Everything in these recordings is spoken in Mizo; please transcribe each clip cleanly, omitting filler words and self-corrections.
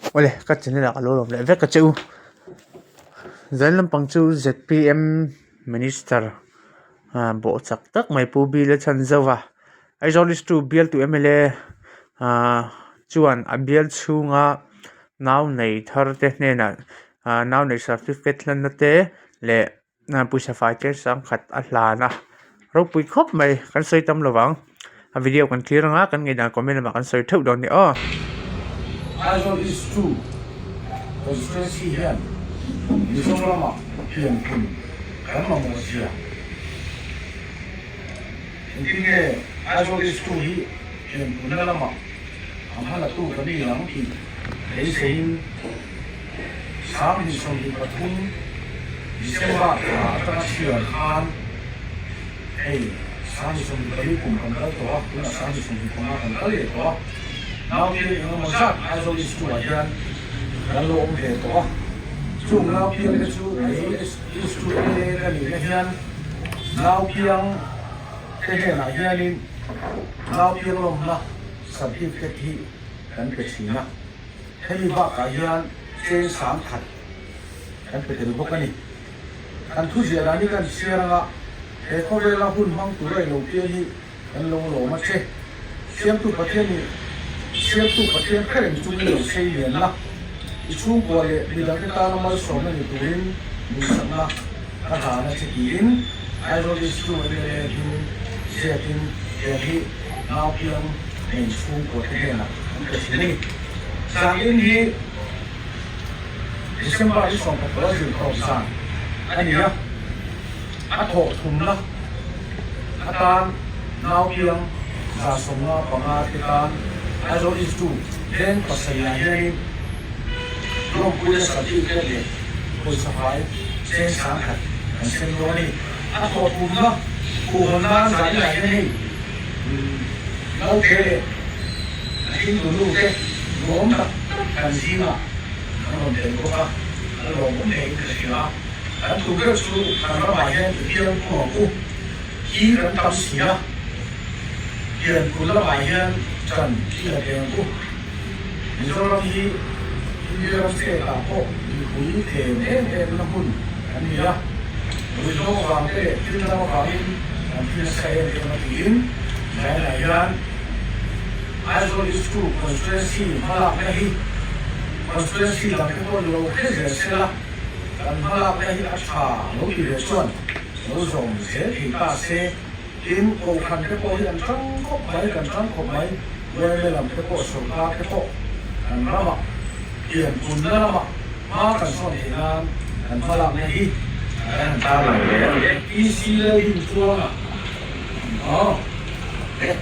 Awle ka channel ah ka lo lawm leh vek a che u. Zan lampang chu zpm minister ah bawh chak tak mai Pu Bill a chhan zauh a. Aizawl is two bialtu mla ah chuan a bial chhunga nau nei thar te hnenah ah nau nei certificate hlanna te leh pawisa fai tlem sangkhat a hlan a ropui khawp mai kan sawi tam lo vang a video kan thlir anga kan ngaihdan comment lamah kan sawi theuh dawn nia aw. Aizawl East 2 Constituency hian Mizoramah pianphun kan mamawh zia. Engtin nge Aizawl East 2 hi pianphunna lamah a hmalatu kan ni ang tih beiseiin 2023 December thla atanga chhiar khan hei 2024 kum kan kal tawh a, tunah 2025 kan kal leh tawh a, naute eng emaw zat Aizawl East 2 ah hian kan lo awm ve tawh a, chung nau piang te chu Aizawl East 2 MLA ka nihna hian nau piang te hnenah hianin nau piang lawmna certificate hi kan pe thin a. Hemi bakah hian cheng sang khat kan pe tel bawk a ni. Kan thu ziah dan hi kan chhiar anga he khawvela hun hmang tur a ilo pian hi kan lo lawm a che. Siamtu Pathian nih Siamtu Pathian kha reng chungin lo sei lian la, i chhungkua leh midangte tana malsawmna ni turin duhsakna ka hlan a che tiin Aizawl East 2 mla hming ziakin tiang hi Naupiang nei chhungkua te hnenah an pe thin a ni. Zan in hi December ni 18 zir tawp zan a ni a, a thawh thumna atan Naupiang 75 te tan Aizawl East 2 veng pasarihah hianin lawmpuina certificate leh pawisa fai cheng 10,000 kan sem dawn a ni. A thawh thumna khuhhawn nan zan inah hian hei Naute leh a hringtu nu te nuam tak kan zingah an rawn tel bawk a, a lawmawm hlein ka hria a. Kan tum deuh chu kan ramah hian i piang khum ang u hi kan tam si a, pianpui lamah hian ṭan i la ve ang u. Mizoram hi India ram state ah pawh mipui them em em na hmun kan ni a, ruihhlo avang te leh thil dang avangin kan thi nasa em em a tiin Zainah hian Aizawl East 2 Constituency hmalakna hi Constituency dang te pawh lo hre zel se la, kan hmalakna hi a tha lo ti ve chuan lo zawm zel thei ta se. Tin, Kohhran te pawh hi an tang khawp mai, kan tang khawp mai, yma lam te pawh, sorkar te pawh kan ramah, pianpunna ramah hma kan sawn theih nan kan hmalakna hi kan han tar lang hle a ni. PC Laldintluanga aw. Hei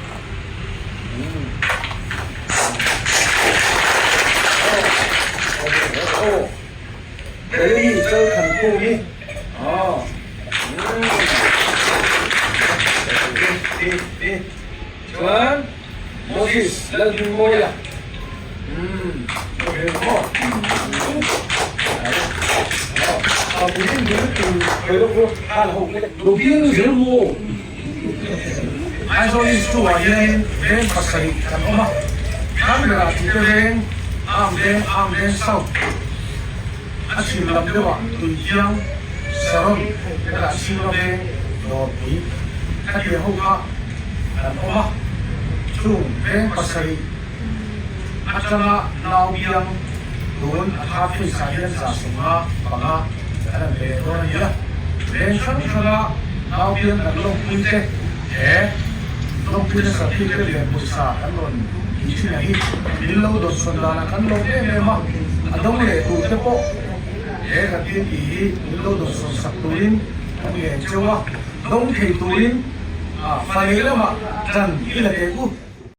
Chalthankhum hi aw Chuan Moses Lalhmingmawia Aizawl East 2 ah hianin veng pasarih kan awm a, Canberra tih te veng, Arm veng, Arm veng South, a chhim lam deuhah Tuithiang, Saron hetah Chhimra veng, Dawrpui khatiang ho kha kan awm a, chung veng pasarih atanga Naubiang tun a thar phase ah hian 75 kan han pe leh dawn a ni a, veng hrang hranga Naubiang kan lawmpui te he lawmpui nasa phir te lian pawisa kan rawn tih thin a hi min lo dawnsawn danah kan lawm em em a, a dawng leh tur te pawh he kan thil tih hi min lo dawnsawn sak turin kan ngen cheu a, dawng thei turin fa lehlamah ṭan i la teh u.